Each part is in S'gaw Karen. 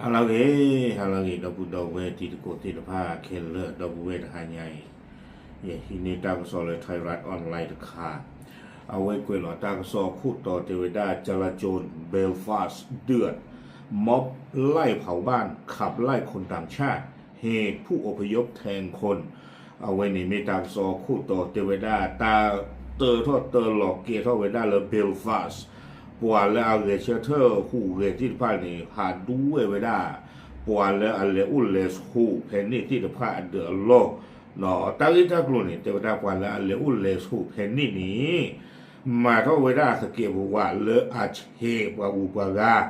ဟါလၢအဂ့ၤ, ဟါလၢအဂ့ၤ ဒီပုၢ်ဒီဝဲၢ်တံၤသကိးသ့ၣ်တဖၣ်ခဲလၢာ် ဒီပုၢ်ဝဲၢ်တဟါညါအံၤ, ယဟံးန့ၢ်တၢ်ကစီၣ်လၢ Thairath Online တခါ, အဝဲကွဲးလီၤတၢ်ကစီၣ်ခိၣ်တီတဲဝဲဒၣ် จราจร Belfast เดือด ม็อบไล่เผาบ้าน ขับไล่คนต่างชาติ เหตุผู้อพยพแทงคน အဝဲန့ၣ်မ့ၢ်တၢ်ကစီၣ်ခိၣ်တီတဲဝဲဒၣ် တၢ်တၢထီၣ်တၢလီၤကဲထီၣ်ဝဲဒၣ်လၢ Belfast, ပှၤလၢအဂဲၤဆၢထၢၣ်ဟူးဂဲၤသ့ၣ်တဖၣ်န့ၣ် ဟးဒူဝဲဝဲဒၣ် ပှၤလၢအလဲၤအိၣ်လဲၤဆိးဖဲန့ၣ်သ့ၣ်တဖၣ်အဒၢးအလီၢ်, တၢ်ဂ့ၢ်တၢ်ကျိၤန့ၣ် တဲဝဲဒၣ်ပှၤလၢအလဲၤအိၣ်လဲၤဆိးဖဲန့ၣ်န့ၣ် မၤထီၣ်ဝဲဒၣ်သကဲးပဝးလၢအဆဲးပှၤဂုၤပှၤဂၤ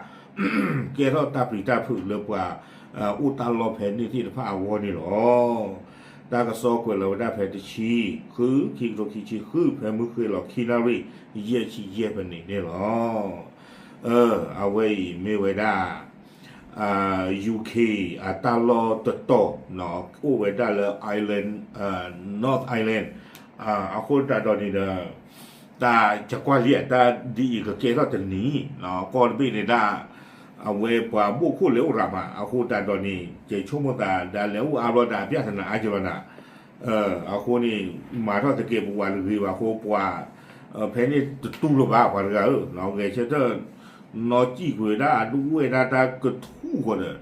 ကဲထီၣ်တၢ်ပျံၤတၢ်ဖုးလၢပှၤ အိၣ်တၢ်လီၢ်ဖဲန့ၣ်သ့ၣ်တဖၣ်အဂီၢ်န့ၣ်လီၤ. တၢ်ကစီၣ်ကွဲးလီၤဝဲဒၣ်ဖဲတဆံဃု ခံကထိခံဆံဃု ဖဲမုၢ်ဃ့ၢ်လီၤခံနၣ်ရံၣ် ယဲၢ်ဆံယဲၢ်ဖဲန့ၣ်န့ၣ်လီၤ. အဝဲအံၤမ့ၢ်ဝဲဒၣ် UK အတၢ်လီၢ်တတီၤ အိၣ်ဝဲဒၣ်လၢ Ireland, North Ireland အဃိသတးဒီးန့ၣ်ဒီး တၢ်ကကွၢ်လံတၢ်ဒ်အံၤကကဲထီၣ်တနံၤ ကီၢ်တဘ့ၣ်န့ၣ်ဒၣ် အဝဲပှၤဘိၣ်ခိၣ်လဲၤအိၣ်ရၤမး အဃိသတးဒီးန့ၣ် ကဲဆိကမိၣ်သးဒီးလဲၤအိၣ်အါဘျီဒီးအပြဿနာအါကလီၤနၤ အဃိန့ၣ် မၤထီၣ်သကဲးပဝးတဂ့ၤဘၣ်အဃိ ပှၤ ဖဲန့ၣ်တတူၢ်လၢၤဘၣ် ပှၤတဂၤဧၢ, ဂဲၤဆၢထၢၣ် နီၢ်ကံၣ်ကွံာ်ဝဲဒၣ် အဒူၣ်ဝဲဒၣ်တၢ်ကထူၣ်ဃီဒီး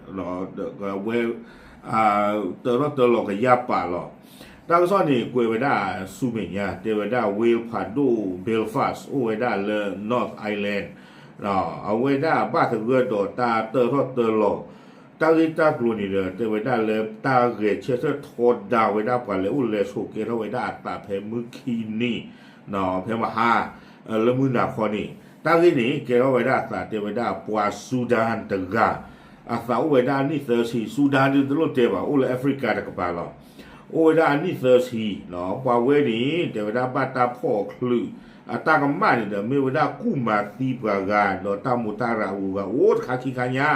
အဝဲ တၢထီၣ်တၢလီၤကယၢ်ပာ်လီၤ. တၢ်ကစီၣ်န့ၣ် ကွဲးဝဲဒၣ်ဆူမဲာ်ညါ တဲဝဲဒၣ် ဝ့ၢ်ဖးဒိၣ် Belfast အိၣ်ဝဲဒၣ်လၢ North Ireland အဝဲဒၣ်ဘၣ်သဂၢၢ်ဒီးတၢ်တၢထီၣ်တၢလီၤ တၢ်ဂ့ၢ်တၢ်ကျိၤန့ၣ်ဒီး တဲဝဲဒၣ်လၢတၢ်ဂဲၤဆၢထၢၣ်ထီဒါဝဲဒၣ်ပှၤလဲၤအိၣ်လဲၤဆိးကဲထီၣ်ဝဲဒၣ်အသးဖဲမုၢ်ခံနံၤ ဖဲမဟါ လၢမုၢ်နၤခီန့ၣ် တၢ်ဂ့ၢ်န့ၣ် ကဲထီၣ်ဝဲဒၣ်အသးတဲဝဲဒၣ်ပှၤ Sudan တဂၤ အသးအိၣ်ဝဲဒၣ်အနံၣ်သၢဆံ Sudan ဒ်တလိၣ်တဲဘၣ် အိၣ်လၢ Africa တကပၤလီၤ. အိၣ်ဝဲဒၣ်အနံၣ်သၢဆံ ပှၤဝဲန့ၣ် တဲဝဲဒၣ်ဘၣ်တၢ်ဖီၣ်ချုး အတၢ်ကမၣ်န့ၣ်ဒီး မ့ၢ်ဝဲဒၣ်ကူၣ်မၤသံပှၤဂၤ ဒီးတၢ်မူၤတၢ်ရၤအဂုၤအဂၤအိၣ်တခါခံခါညါ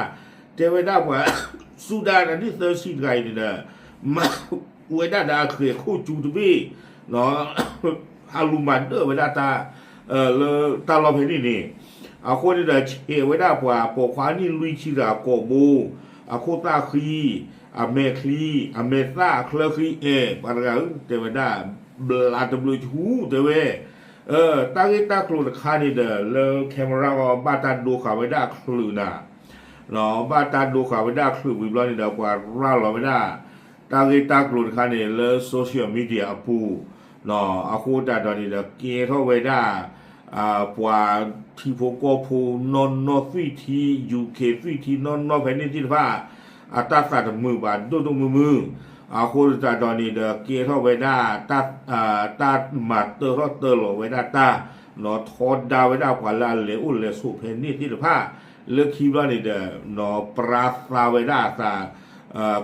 တဲဝဲဒၣ်ပှၤ Sudan အနံၣ်သၢဆံတဂၤအံၤန့ၣ်ဒီး မၤဝဲဒၣ်ဒီးအဃဲၤခိၣ်ကၠူတဘ့ၣ် ဟးလူၤမၤဒၢၣ်ဝဲဒၣ်တၢ် လၢတၢ်လီၢ်ဖဲန့ၣ်န့ၣ် အဃိန့ၣ်ဒီး ဆဲးဝဲဒၣ်ပှၤပိာ်ခွါနံၣ်လွံၢ်ဆံတဂၤကိာ်ဘိ အခိၣ်သၣ်ဃံ အမဲာ်ချံ အမဲာ်သၣ်အချၢဃံအဲၣ် ပှၤတဂၤဧၢ တဲဝဲဒၣ် ဘျးတဘျုးဆူ တဲဝဲ တၢ်ဂ့ၢ်တၢ်ကျိၤတခါန့ၣ်ဒီး လၢ camera အီၤ ဘၣ်တၢ်ဒိဃာ်ဝဲဒၣ်ချုးနၤ ဘၣ်တၢ်ဒိဃာ်ဝဲဒၣ်ချုးဝံၤဘျီန့ၣ်ဒီး ပှၤရၤလီၤဝဲဒၣ် တၢ်ဂ့ၢ်တၢ်ကျိၤတခါန့ၣ် လၢ social media အပူၤ အဃိသတးဒီးန့ၣ်ဒီး ကဲထီၣ်ဝဲဒၣ် ပှၤထံဖိကီၢ်ဖိနီၢ်နီၢ်သွံၣ်ထံ UK သွံၣ်ထံနီၢ်နီၢ်ဖဲန့ၣ်သ့ၣ်တဖၣ် အတၢ်သးတမုာ်ဘၣ်ဒိၣ်ဒိၣ်မုၢ်မုၢ် အဃိသတးဒီးန့ၣ်ဒီး ကဲထီၣ်ဝဲဒၣ် တၢ်မၤတၢထီၣ်တၢလီၤဝဲဒၣ်တၢ် ထီဒါဝဲဒၣ်ပှၤလၢအလဲၤအိၣ်လဲၤဆိးဖဲန့ၣ်သ့ၣ်တဖၣ် လၢခံဘျီန့ၣ်ဒီး ပရၤသးဝဲဒၣ်အသး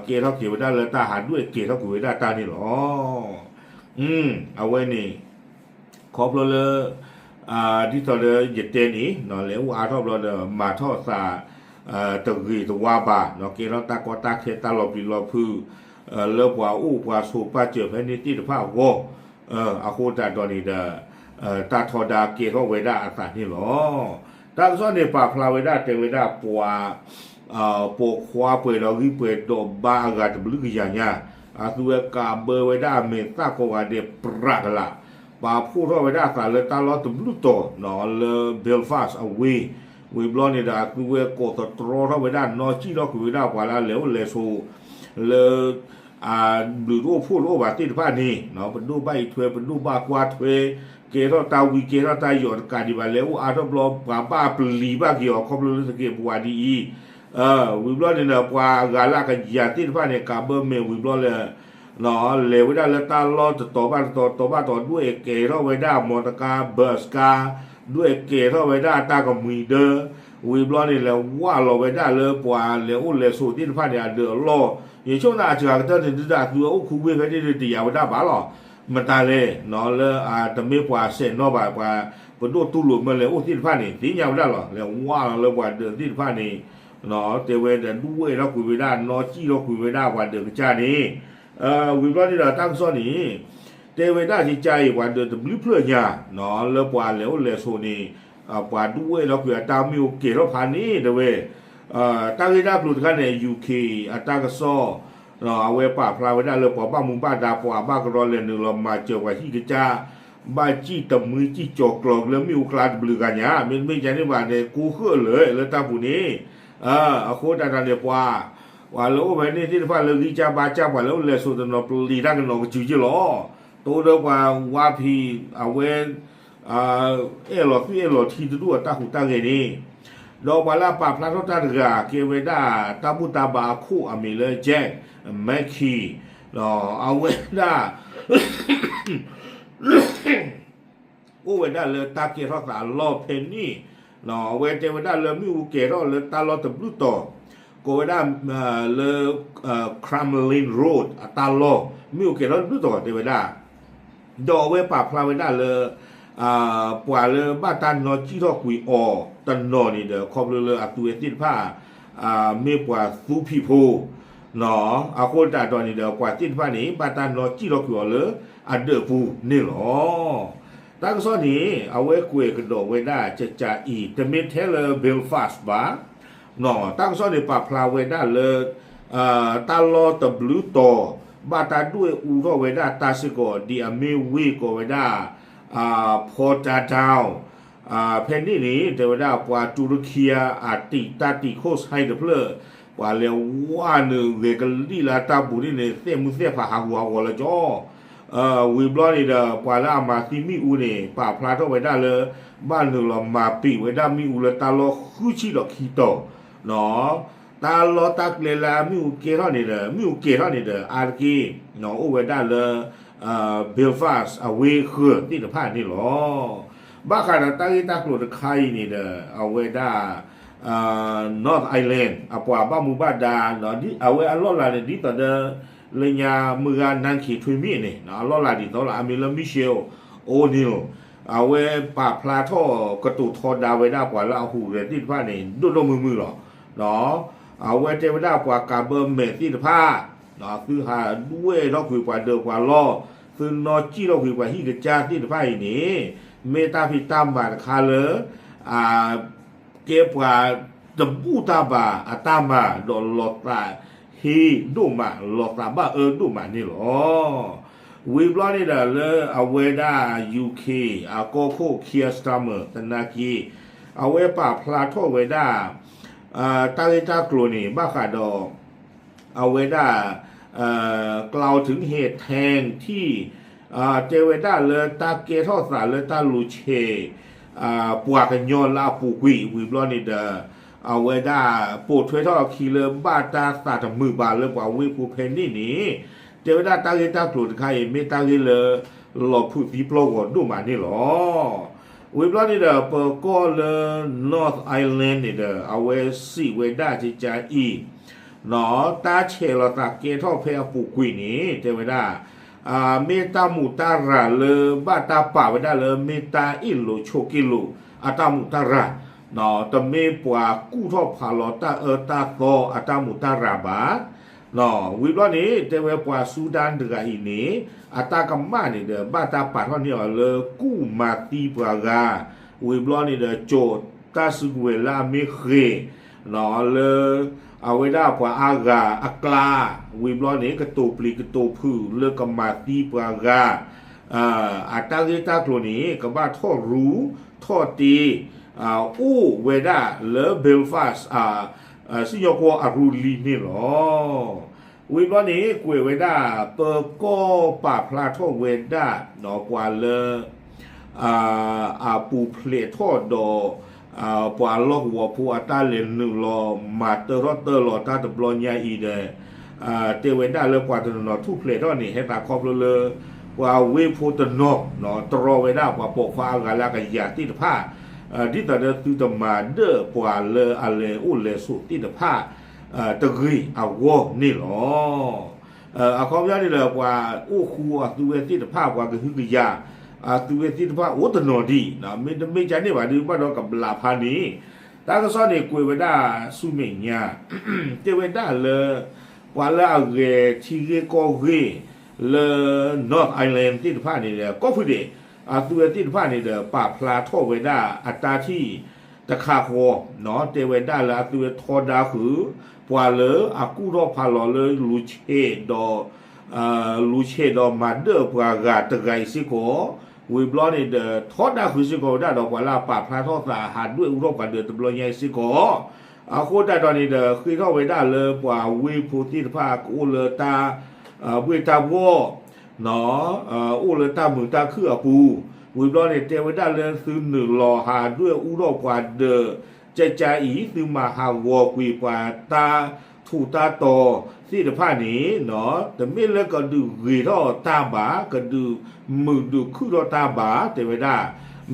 ကဲထီၣ်က့ၤဝဲဒၣ်လၢတၢ်ဟးဒွဲၣ်ကဲထီၣ်ကွံာ်ဝဲဒၣ်တၢ်န့ၣ်လီၤ. အဝဲန့ၣ် ခီဖျိလၢ ဒ်သိးလၢယတဲန့ၣ် လဲၤအိၣ်အါထီၣ်ဘျီဒီး မၤထီၣ်သး တဂ့ၤတဝါဘၣ် ကဲထီၣ်တၢ်ကီတၢ်ခဲတၢ်လီၤပျံၤလီၤဖုး လၢပှၤအိၣ်ပှၤဆိးပာ်စၢၤဖဲန့ၣ်သ့ၣ်တဖၣ်အဂီၢ် အဃိသတးဒီးန့ၣ်ဒီး တၢ်ထီဒါကဲထီၣ်ဝဲဒၣ်အသးန့ၣ်လီၤ. တၢ်ကစီၣ်န့ၣ် ပာ်ဖျါဝဲဒၣ်တဲဝဲဒၣ်ပှၤ ပိာ်ခွါပှဲၤဒီးဂံၢ်ပှဲၤဒီးဘါအဂၤတဘျုးကယၤညါ အသုဝဲကးဘၢဝဲဒၣ်အမဲာ်သၣ်ကိးဂၤဒဲးပြးကလာ် ပာ်ဖှိၣ်ထီၣ်ဝဲဒၣ်အသးလၢတၢ်လီၢ်တဘျုးတီၤ လၢ Belfast အဝ့ၢ် ဝံၤဘျီန့ၣ်ဒီး အသုဝဲကိးသတြီထီၣ်ဝဲဒၣ် နီၢ်စံၣ်ထီၣ်ကွံာ်ဝဲဒၣ်ပှၤလၢအလဲၤအိၣ်လဲၤဆိး လၢ ဘျုးတအိၣ်ဖှိၣ်တအိၣ်ဘၣ်သ့ၣ်တဖၣ်န့ၣ် ပဒိၣ်ဘၣ်အံးထွဲ ပဒိၣ်ဘၣ်ကွၢ်ထွဲ ကဲထီၣ်တၢ်ဝံၤကဲထီၣ်တၢ်ယိာ်တကးဒံးဘၣ် လဲၤအိၣ်အါထီၣ်ဘျီ ပှၤဘၣ်ပျံၤဘၣ်က့ၤအီၤ ခီဖျိလၢသကဲးပဝးဒ်အံၤ ဝံၤဘျီန့ၣ်ဒီး ပှၤဂၤလၢအကယၤသ့ၣ်တဖၣ်န့ၣ် ကးဘၢမဲာ်ဝံၤဘျီလၢ လဲၤဝဲဒၣ်လၢတၢ်လီၢ်တတီၤဘၣ်တတီၤ တီၤဘၣ်တီၤ ဒွဲၣ်ကဲထီၣ်ဝဲဒၣ် မော်တော်ကား bus ကား ဒွဲၣ်ကဲထီၣ်ဝဲဒၣ်တၢ်ကမှံၤဒၢ ဝံၤဘျီန့ၣ် လဲၤဝးလီၤဝဲဒၣ်လၢပှၤလဲၤအိၣ်လဲၤဆိးသ့ၣ်တဖၣ်န့ၣ် အဒၢးအလီၢ် ယဆိကမိၣ်အစှၤကတၢၢ်န့ၣ် ဒုးဒၣ်အသုဝဲအိၣ်ခူဝ့ၢ်ဖဲန့ၣ် တယာ်ဝဲဒၣ်ဘၣ်လီၤ. မတၤလဲၣ် လၢအတမ့ၢ်ပှၤစဲးနီၣ်ဘၣ် ပှၤပဒိၣ်တူၢ်လိာ်မၢလဲၤအိၣ်သ့ၣ်တဖၣ်န့ၣ် သ့ၣ်ညါဝဲဒၣ်လီၤ. လဲၤဝးလီၤလၢပှၤဒၢးသ့ၣ်တဖၣ်န့ၣ် တဲဝဲဒီးဒွဲၣ်ထီၣ်ကွံာ်ဝဲဒၣ် နီၢ်စံၣ်ထီၣ်ကွံာ်ဝဲဒၣ်ပှၤဒၢးကစၢ်န့ၣ် ဝံၤဘျီန့ၣ်ဒီးတၢ်ကစီၣ်န့ၣ် တဲဝဲဒၣ်ကကါအံၤ ပှၤဒၢးတဘျုးဖျၢၣ်ညါ လၢပှၤလဲၤအိၣ်လဲၤဆိးန့ၣ် ပှၤဒွဲၣ်ထီၣ်ကွံာ်အတၢ်မ့ၢ်အိၣ်ကဲၤထီၣ်ဖးန့ၣ် တဲဝဲ တၢ်ဂ့ၢ်တၢ်ကျိၤတခါန့ၣ် UK အတၢ်ကစီၣ် အဝဲပာ်ဖျါဝဲဒၣ်လၢပှၤဘၣ်မူဘၣ်ဒါ ပှၤဘၣ်ကရီလဲၤနုာ်လီၤမၤစၢၤပှၤဟံၣ်ကစၢ် ဘၣ်စံၣ်တမှံစံၣ်ကၠီၤကျီၤလၢမ့ၣ်အူအကျါတဘျုးဂၤညါ မ့တမ့ၢ်ကန့ၣ်ဘၣ်န့ၣ် ကိးဃၢလၢာ်လၢတၢ်ပူၤန့ၣ် အဃိသတးဒီးန့ၣ် ပှၤ ပှၤလၢအိၣ်ဖဲန့ၣ်သ့ၣ်တဖၣ်လၢဂံၢ်စၢ်ဘါစၢ် ပှၤလၢအိၣ်လဲၤစိာ်တနီၤပျံၤတၢ်ကနီၤကစုာ်က့လီၤ. တိဒီးပှၤဝါဖံး အဝဲ အဲၣ်လီၤသွံၣ်အဲၣ်လီၤထံတဒူၣ်အတၢ်ဟူးတၢ်ဂဲၤန့ၣ် ဒီးပှၤလၢအပာ်ဖျါထီၣ်တၢ်တဂၤ ကဲဝဲဒၣ်တၢ်ဘူၣ်တၢ်ဘါအခိၣ်အမံၤလၢ Jack Mackey အဝဲဒၣ် အိၣ်ဝဲဒၣ်လၢတၢ်ကဲထီၣ်သးအလီၢ်ဖဲန့ၣ် အဝဲတဲဝဲဒၣ်လၢမ့ၣ်အူကဲၤထီၣ်လၢတၢ်လီၢ်တဘျုးတီၤ ကိးဝဲဒၣ် လၢ Crumlin Road အတၢ်လီၢ် မ့ၣ်အူကဲၤထီၣ်တဘျုးတီၤတဲဝဲဒၣ် ဒီးအဝဲပာ်ဖျါဝဲဒၣ်လၢ ပှၤလၢဘၣ်တၢ်နီၣ်စံၣ်ထီၣ်ကွံာ်အီၤတနီၤန့ၣ်ဒီး ခီဖျိလၢအသုဝဲသ့ၣ်တဖၣ် မ့ၢ်ပှၤသူဖံးဖိ အဃိသတးဒီးန့ၣ်ဒီး ပှၤသ့ၣ်တဖၣ်န့ၣ် ဘၣ်တၢ်နီၣ်စံၣ်ထီၣ်ကွံာ်အီၤလၢအဒၢးပူၤန့ၣ်လီၤ. တၢ်ကစီၣ်န့ၣ် အဝဲကွဲးကဒီးဝဲဒၣ်ကကအံၤ တမ့ၢ်ထဲလၢ Belfast ဘၣ် တၢ်ကစီၣ်န့ၣ်ပာ်ဖျါဝဲဒၣ်လၢ တၢ်လီၢ်တဘျုးတီၤ ဘၣ်တၢ်ဒွဲၣ်အူထီၣ်ဝဲဒၣ်တၢ်စ့ၢ်ကီး ဒ်အမ့ၢ်ဝ့ၢ်ကိးဝဲဒၣ် Portadown ဖဲန့ၣ်န့ၣ် တဲဝဲဒၣ်ပှၤတူရကံ အတံာ်တၢ်တံာ်ခိၣ်ဆဲတဖျၢၣ် ပှၤလဲၤဝါနုာ်ဂဲၤကလံၣ်လၢတၢ်ပူၤန့ၣ်န့ၣ် သဲးမုၢ်သဲးဖးဟးဂူာ်ဟးဂီၤလၢကၠီ ဝံၤဘျီန့ၣ်ဒီး ပှၤလၢအမၤသံမ့ၣ်အူန့ၣ် ပာ်ဖျါထီၣ်ဝဲဒၣ်လၢ ဘၣ်နုာ်လီၤမၤပံာ်ဝဲဒၣ်မ့ၣ်အူလၢတၢ်လီၢ်ဃုဆံဒီးခံတီၤ တၢ်လီၢ်တၢ်ကျဲလၢအမ့ၣ်အူကဲထီၣ်န့ၣ်ဒီး မ့ၣ်အူကဲထီၣ်န့ၣ်ဒီး အါတက့ၢ် အိၣ်ဝဲဒၣ်လၢ Belfast အဝ့ၢ်ဃၢၤသ့ၣ်တဖၣ်န့ၣ်လီၤ. ဘၣ်ဃးဒီးတၢ်ဂ့ၢ်တၢ်ကျိၤတခါအံၤန့ၣ်ဒီး အဝဲဒၣ် North Island အပှၤဘၣ်မူဘၣ်ဒါ အဝဲအလီၢ်လၤန့ၣ် ဒ်သိးဒီး လၢညါမုၢ်ဂၤနၣ်ခ့ထွံမံၤန့ၣ် အလီၢ်လၤဒ်သိးလီၤ အမံၤလၢ Michelle O'Neill အဝဲပာ်ဖျါထီၣ်ကတိၤထီဒါဝဲဒၣ်ပှၤလၢအဟူးဂဲၤသ့ၣ်တဖၣ်န့ၣ် ဒိၣ်ဒိၣ်မုၢ်မုၢ်လီၤ. အဝဲတဲဝဲဒၣ်ပှၤကးဘၢမဲာ်သ့ၣ်တဖၣ် သုဟးဒွဲၣ်ထီၣ်ကွံာ်ပှၤဒၢးပှၤလီၢ် သုနီၣ်စံၣ်ထီၣ်ကွံာ်ပှၤဟံၣ်ကစၢ်သ့ၣ်တဖၣ်အံၤန့ၣ် မ့ၢ်တၢ်ဖံးတၢ်မၤတခါလၢ ကဲပှၤတဘူၣ်တၢ်ဘါအတၢ်မၤ ဒီးလီၤသးဟ့ဒိၣ်မး လီၤသးဘၣ်အၢဒိၣ်မးန့ၣ်လီၤ. ဝံၤဘျီန့ၣ်ဒီးလၢအဝဲဒၣ် UK အကီၢ်ခိၣ် Keir Starmer သနာ်က့ အဝဲပာ်ဖျါထီၣ်ဝဲဒၣ် တၢ်ဂ့ၢ်တၢ်ကျိၤန့ၣ် ဘၣ်ဃးဒီး အဝဲဒၣ် ကလးဝထူဟ့ၣ်ထဲထံၣ် တဲဝဲဒၣ်လၢတၢ်ကဲထီၣ်သးလၢတၢ်လိၤဆဲး ပှၤကညီလၢအပူၤကွံာ် ဝံၤဘျီန့ၣ်ဒီး အဝဲဒၣ်ပိာ်ထွဲထီၣ်အခံလၢဘၣ်တၢ်သးတမုာ်ဘၣ်လၢပှၤဝ့ၢ်ဖိဖဲန့ၣ်န့ၣ် တဲဝဲဒၣ်တၢ်ဂ့ၢ်တၢ်ကျိၤတခါအံၤ မ့ၢ်တၢ်ဂ့ၢ်လၢ လီၤဖုးသံပျီၢ်ဂီၤဒိၣ်မးန့ၣ်လီၤ. ဝံၤဘျီန့ၣ်ဒီး ပကီၢ်လၢ North Island န့ၣ်ဒီး အဝဲစံးဝဲဒၣ်ကကအံၤ တၢ်ဆဲးလီၤသးကဲထီၣ်ဖဲအပူၤကွံာ်န့ၣ် တဲဝဲဒၣ် မ့ၢ်တၢ်မူးတၢ်ရၤလၢဘၣ်တၢ်ပာ်ဝဲဒၣ်လၢ မ့ၢ်တၢ်အ့ၣ်လိာ်ဆိးက့လိာ်အတၢ်မူးတၢ်ရၤ တမ့ၢ်ပှၤကူၣ်ထီၣ်ဖးလီၤတၢ်အၢတၢ်သီအတၢ်မူးတၢ်ရၤဘၣ်. ဝံၤဘျီန့ၣ် တဲဝဲပှၤစူဒၣ်တဂၤအံၤန့ၣ် အတၢ်ကမၣ်န့ၣ်ဒီး ဘၣ်တၢ်ပာ်ထီၣ်န့ၢ်အီၤလၢ ကူၣ်မၤသံပှၤဂၤ ဝံၤဘျီန့ၣ်ဒီး ကၠိာ်တၢ်စုကဝဲၤလၢအမ့ၢ်ဃ့ၢ် လၢ အဝဲဒၣ်ပှၤအါဂၤအကျါ ဝံၤဘျီန့ၣ် ကတိၤပျံၤကတိၤဖုးလၢကမၤသံပှၤဂၤ အတၢ်ဂ့ၢ်တၢ်ကျိၤန့ၣ် ကဘၣ်ထီၣ်ရူထီၣ်တ့ အိၣ်ဝဲဒၣ်လၢ Belfast စံၣ်ညီၣ်ကွီၢ်အရူလံၤန့ၣ်လီၤ. ဝံၤဘျီန့ၣ် ကွဲးဝဲဒၣ် ပကီၢ်ပာ်ဖျါထီၣ်ဝဲဒၣ် ပှၤလၢ အပူၤဖျဲးထီၣ်ဒီး ပှၤလီၢ်ကဝီၤဖိအတၢ်လဲၤနုာ်လီၤ မၤတၢထီၣ်တၢလီၤတၢ်တဘျီညါအံၤဒီး တဲဝဲဒၣ်လၢပှၤတနီၤနီၤထူၣ်ဖျဲးထီၣ်န့ၣ် ဟဲသးခီဖျိလၢ ပှၤဝ့ၢ်ဖိတနီၤ တြီဝဲဒၣ်ပှၤပိာ်ခွါအဂၤလၢအကယၤသ့ၣ်တဖၣ် ဒ်သိးဒီးသုတမၤဒၢၣ်ပှၤလၢအလဲၤအိၣ်လဲၤဆိးသ့ၣ်တဖၣ် တဂ့ၤအဂီၢ်န့ၣ်လီၤ. အခီပညီန့ၣ်ဒီး ပှၤအိၣ်ဃူအသုဝဲသ့ၣ်တဖၣ် ပှၤကဟုကယာ် အသုဝဲသ့ၣ်တဖၣ်အိၣ်တနီၤဒံး မ့တမ့ၢ်ကန့ၣ်ဘၣ်ဒီး ဘၣ်ဒီးကဘျးဖးန့ၣ် တၢ်ကစီၣ်န့ၣ်ကွဲးဝဲဒၣ်ဆူမဲာ်ညါ တဲဝဲဒၣ်လၢ ပှၤလၢအဂဲၤထံဂ့ၢ်ကီၢ်ဂ့ၢ်လၢ North Island သ့ၣ်တဖၣ်န့ၣ်ဒီး ကီၢ်ဖုဒဲး အသုဝဲသ့ၣ်တဖၣ်န့ၣ်ဒီး ပာ်ဖျါထီၣ်ဝဲဒၣ်အတၢ်ထံၣ် တခါဃီ တဲဝဲဒၣ်လၢအသုဝဲထီဒါဃုာ် ပှၤလၢအကူၣ်ထီၣ်ဖးလီၤလၢလူၤဆဲးဒီး လူၤဆဲးဒီးမၤဒၢၣ်ပှၤဂၤတဂၤအံၤစ့ၢ်ကီး, ဝံၤဘျီန့ၣ်ဒီး ထီဒါဃုာ်စ့ၢ်ကီးဝဲဒၣ်ဒီးပှၤလၢအပာ်ဖျါထီၣ်သးဟးဒွဲၣ်အူထီၣ်ပှၤဒၢးတဘျီညါအံၤစ့ၢ်ကီး, အဃိသတးဒီးန့ၣ်ဒီး ဃ့ထီၣ်ဝဲဒၣ်လၢပှၤဝ့ၢ်ဖိသ့ၣ်တဖၣ်ကအိၣ်လၢတၢ် ဘှ့ၣ်တၢ်ဘှီၣ် အိၣ်လၢတၢ်မုာ်တၢ်ခုၣ်အပူၤ, ဝံၤဘျီန့ၣ် တဲဝဲဒၣ်လၢသုနုာ်လီၤဟးဒွဲၣ်အူထီၣ်ပှၤဒၢး ကကါအံၤ သုမၤဟးဂီၤကွံာ်ပှၤတၢ်ထူးတၢ်တီၤသ့ၣ်တဖၣ်န့ၣ် တမ့ၢ်လၢကဒုးဂ့ၤထီၣ်တၢ်ဘၣ်, ကဒုးမုာ်ဒုးခုၣ်ထီၣ်တၢ်ဘၣ် တဲဝဲဒၣ်,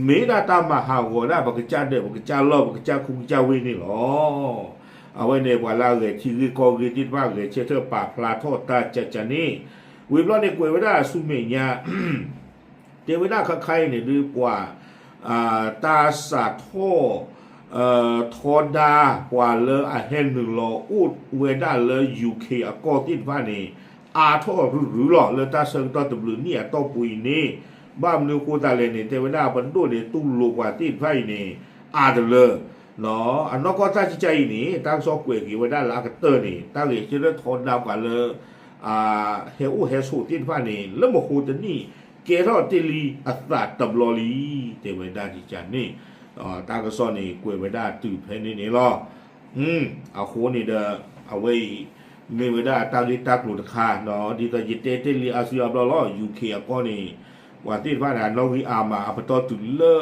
မ့ၢ်ဒၣ်တၢ်မၤဟးဂီၤဒၣ်ပကစၢ်ဒၢး ပကစၢ်လီၢ် ပကစၢ်ခူပကစၢ်ဝ့ၢ်န့ၣ်လီၤ. အဝဲန့ၣ် ပှၤလၢအဂဲၤထံဂ့ၢ်ကီၢ်ဂ့ၢ်သ့ၣ်တဖၣ် ဂဲၤဆၢထၢၣ်ပာ်ဖျါထီၣ်တၢ်ကကါန့ၣ်, ဝံၤဘျီန့ၣ် ကွဲးဝဲဒၣ်ဆူမဲာ်ညါ တဲဝဲဒၣ်ခါခါအံၤန့ၣ်ဒုးပှၤ တၢ်စးထီၣ် ထီဒါ ပှၤလၢအဟဲနုာ်လီၤအိၣ်ဝဲဒၣ်လၢ ယူခ့ၣ် အကီၢ်သ့ၣ်တဖၣ်န့ၣ် အါထီၣ်ရုရုလီၤ. လၢတၢ်ဆၢကတီၢ်တဘျုးနံၣ်အတီၢ်ပူၤအံၤန့ၣ် ဘၣ်မနုၤအဃိသတးလဲၣ်န့ၣ် တဲဝဲဒၣ်ပဒိၣ်န့ၣ် တူၢ်လိာ်ပှၤသ့ၣ်တဖၣ်အံၤန့ၣ် အါတလၢ အနီၢ်ကီၢ်တၢ်ကကါအံၤန့ၣ် တၢ်ကစီၣ်ကွဲးက့ၤဝဲဒၣ်လၢအကတၢၢ်န့ၣ် တၢ်ဂဲၤဆၢထၢၣ်ထီဒါပှၤလၢ ဟဲအိၣ်ဟဲဆိးသ့ၣ်တဖၣ်န့ၣ် လၢမဟိတနံၣ် ကဲထီၣ်တ့ၢ်လံအသးတဘျီလံ တဲဝဲဒၣ်ကကါန့ၣ်, တၢ်ကစီၣ်န့ၣ် ကွဲးဝဲဒၣ်တုၤဖဲန့ၣ်န့ၣ်လီၤ. အဃိန့ၣ်ဒီး အဝဲအံၤ မ့ၢ်ဝဲဒၣ်တၢ်ဂ့ၢ်တၢ်ကျိၤတခါ ဒ်သိးယတဲတ့ၢ်လံအါစုအါဘျီလီၤ. ယူခ့ၣ် အကီၢ်န့ၣ် ပှၤသ့ၣ်တဖၣ်န့ၣ် အနီၣ်ဂံၢ်အါမး အပတီၢ်တုၤလၢ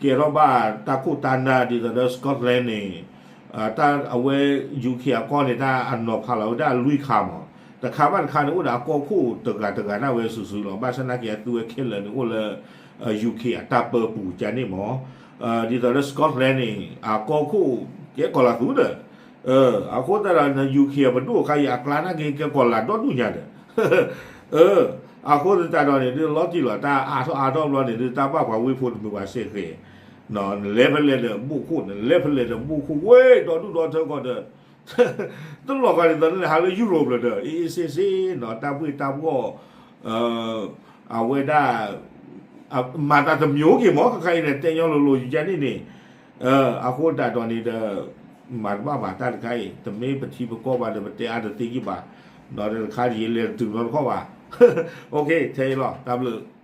ကဲထီၣ်ဘၣ်တၢ်ခိၣ်တၢ်နၢ် ဒ်သိးဒီး Scotland န့ၣ် အဝဲ ယူခ့ၣ် အကီၢ်န့ၣ် တၢ်အနီၤဖးလီၤဝဲဒၣ်လွံၢ်ခါမး, တခါဘၣ်တခါန့ၣ် အိၣ်ဒီးအကီၢ်ခိၣ်တဂၤတဂၤဒၣ်ဝဲစုာ်စုာ်လီၤ. ဘၣ်ဆၣ်သနာ်က့ အသုဝဲခဲလၢာ်န့ၣ်အိၣ်လၢ ယူခ့ၣ် အတၢ်ပၢပူၤကါန့ၣ်မး, ဒ်သိးလၢ Scotland န့ၣ် အကီၢ်ခိၣ် ကဲကီၤလၤသူဒီး အဃိသတးဒီး ယူခ့ၣ် အပဒိၣ်အခါအံၤ အကျါနာ်က့ ကဲကီၤလၤဒီဒူၣ်ညါဒီး အဃိသတးဒီးန့ၣ် ဒ်လီၤတံၢ်လီၤ တၢ်အါထီၣ်အါထီၣ်ဘျီန့ၣ် ဒ်တၢ်ဘၣ်ပှၤဝ့ၢ်ဖိတမုာ်ဘၣ်စ့ၢ်ကီး, နလဲၤဖဲလဲၣ်ဒီးဘိၣ်ခိၣ် နလဲၤဖဲလဲၣ်ဒီးဘိၣ်ခိၣ် ဝဲဒီဒူၣ်ဒီထၢကီးဒီး တလီၤဂာ်ဒ်သိးနဟးလၢယူရိးလၢၤဒီး အ့ၣ်အ့ၣ်စ့ၣ်စ့ၣ်နီၤ တၢ်ဘှ့ၣ်တၢ်ဘှီၣ် အဝဲဒၣ် မၤတၢ်တမံၤက့ၤမး ခဲခါအံၤန့ၣ် တဲညီလိၤလိၤယကါန့ၣ်န့ၣ်, အဃိသတးဒီးန့ၣ်ဒီး မၤတဘၣ်ဘၣ်တၢ်တခါအံၤ တမ့ၢ်ပထံပကီၢ်ဘၣ်ဒီး ပတဲအါတသ့က့ၤဘၣ်, ဒီးတခါယလဲၤတတုၤနီတခီၣ်ဘၣ်, ထဲအံၤလီၤ တၢ်ဘျုး